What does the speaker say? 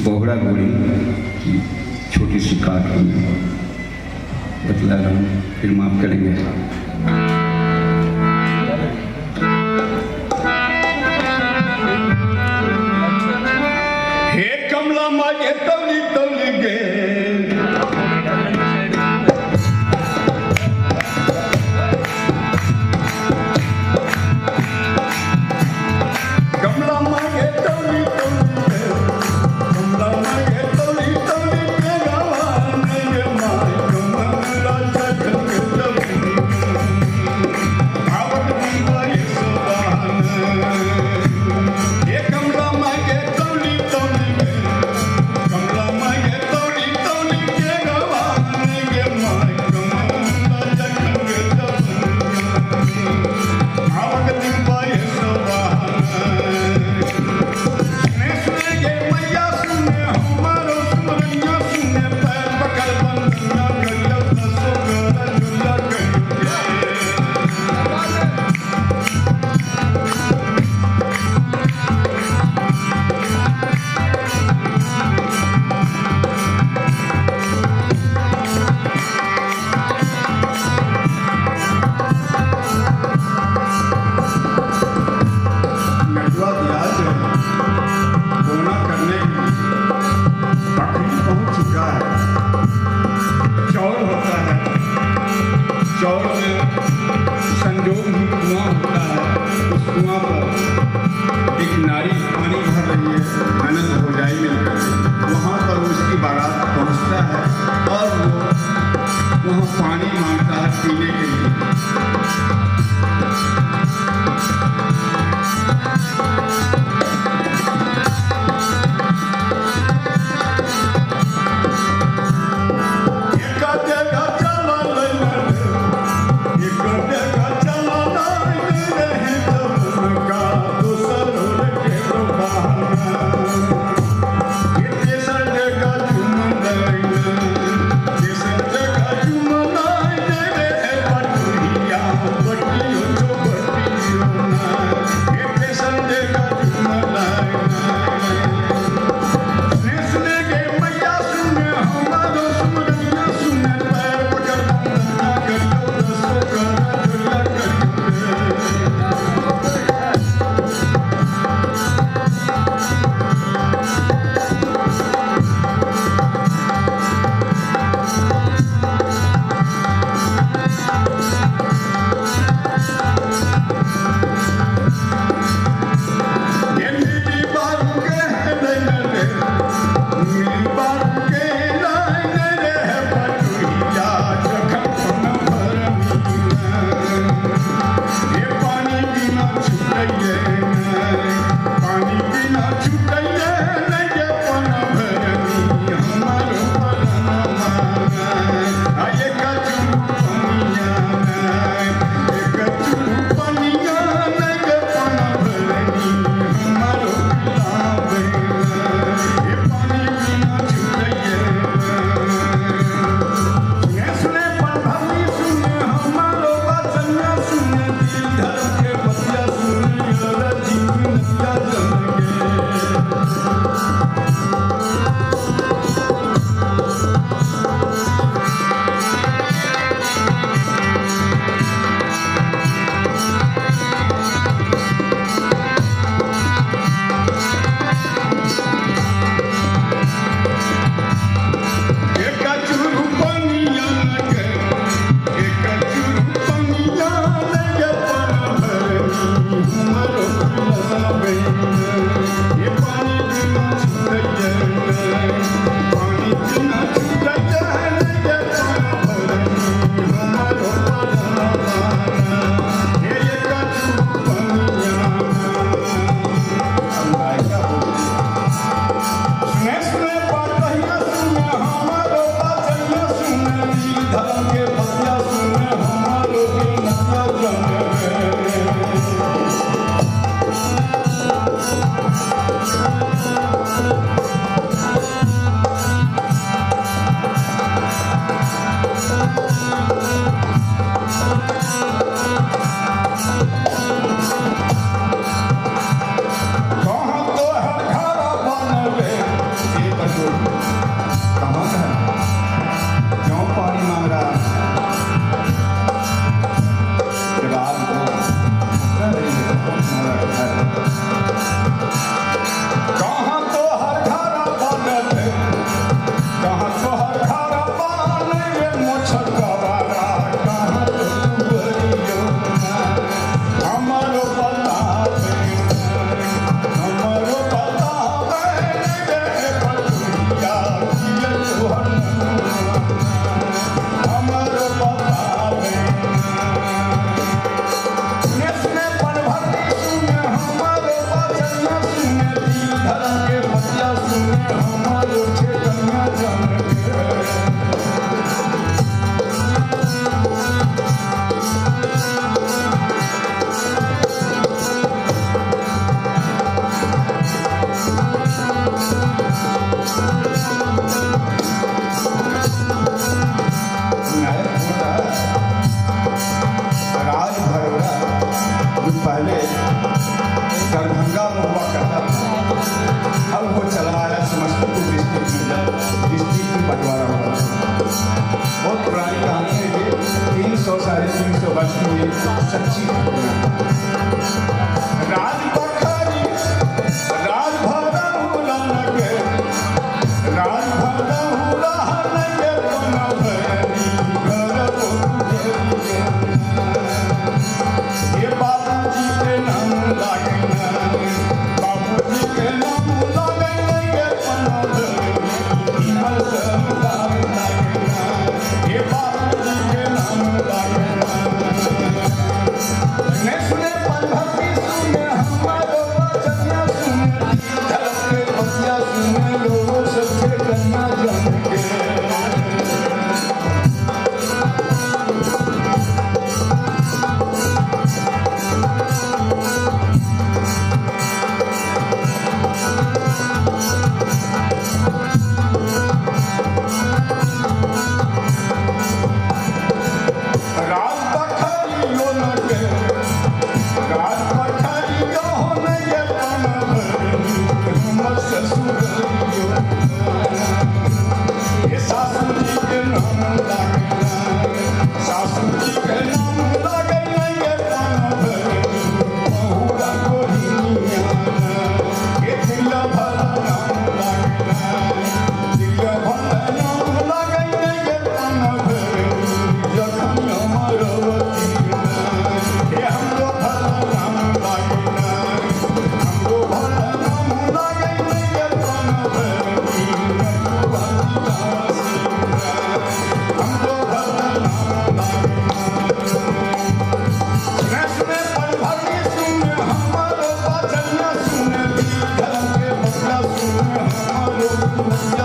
बहुरा गोरी की छोटी C cartoon बतला रहा हूँ, फिर माफ़ करेंगे। हे कमला माये तौली तौली गे, कमला माये तौली तौली गे, कमला माये तौली तौली गे, गावा गे my कमला जगन जगन आवत दीवा यशोदान। हे कमला माये तौली तौली गे, कमला माये तौली तौली गे, गावा गे my कमला जगन जगन आवत दीवा यशोदान। सुने सुने गे मैया सुने हमारो सुमरैया सुने, पैर पकड़ बंदना करियो दसो कर झूला करियो। नटुआ ब्याज है बोना करने के लिए पखरी पहुंच चुका है। चौर होता है, चौर में संजोग ही कुआं होता है। उस कुआं पर एक नारी पानी भर रही है, आनंद हो जाए मिलकर। वहाँ पर उसकी बारात पहुँचता है और वो वहाँ पानी मांगता है पीने के लिए। एक जगह चला लाइन रे, एक जगह चला लाइन रहे जबन का दोसर के बहाना। ये तेसर जगह झूम लाइन, तेसर जगह झूम लाइन रे बटुहिया बटियो जो बटियो ना। ये तेसर जगह झूम लाइन। सुने सुने गे मैया सुने हमारो सुमरैया सुने, पैर पकड़ बंदना करियो दसो कर झूला करियो रे। ये मेरी बारू के लाइन रे, मेरी बारू के लाइन रे बटुहिया जखन पन भरनी। ये पानी बिना छुटैये नहीं, पानी बिना छुटैये नहीं, ये पन भरनी हमारो परन माना। आ एक चुरू पनिया नहीं, एक चुरू पनिया नहीं, ये पन भरनी हमारो पिलावे। ये पानी बिना छुटैये नहीं। सुने सुने पढ़ाई सुने हमारो बचनिया सुने, दिल धर के बतिया सुने, और जीवन नदिया जन गे। बटोही, कहाँ घर? क्यों पानी मांग रहा है? जवाब दो। कह रही है कौन तुम्हारा घर? कहाँ तो हर घर बनत, कहाँ तो हर घर बन ये मोछकवारा, कहाँ तो दुबरियो हमरो पता हमरो पता रे बटुहिया किए तोहर हमरो पता। सुने सुने पनभरी सुने हमारो बचनिया सुने दिल धर्म के बतिया सुने हमारो ठेकनिया जन के। नायक हो रहा है राज भरोड़ा, जो पहले दरभंगा में हुआ करता था, अब वो चला आया समस्तीपुर डिस्ट्रिक्ट में, जब डिस्ट्रिक्ट में बंटवारा हुआ था। बहुत पुरानी कहानी है ये, 300 350 वर्ष की ये सच्ची घटना है। राज बखारी राज भरोड़ा के राज भरोड़ा के पनभरी घर ये बाबूजी के नाम लागना, बाबूजी के नाम लागना ये पनभरी हिमल सरदार लागना, ये बाबूजी के नाम लागना। ने सुने पनभरी सुने हमारो बचनिया सुने धर्म के बतिया सुने लोगों सबके कन्या जन के। राज बखारियो न के राज बखारियो न ये पनभरी हमर ससुरियो ये सासू जी के नाम लागना, सासू जी के नाम लागना ये पनभरी बहुरा कोहिनिया ये दिल भला नाम लागना, दिल भला नाम लागना ये पनभरी जखन अमरवती ये हमरो भला नाम लागना, हमरो भला नाम लागना ये पनभरी हमरो भला नाम लागना। सुने सुने पनभरी सुने हमारो बचनिया सुने धर्म के बतिया सुने हमारो बतिया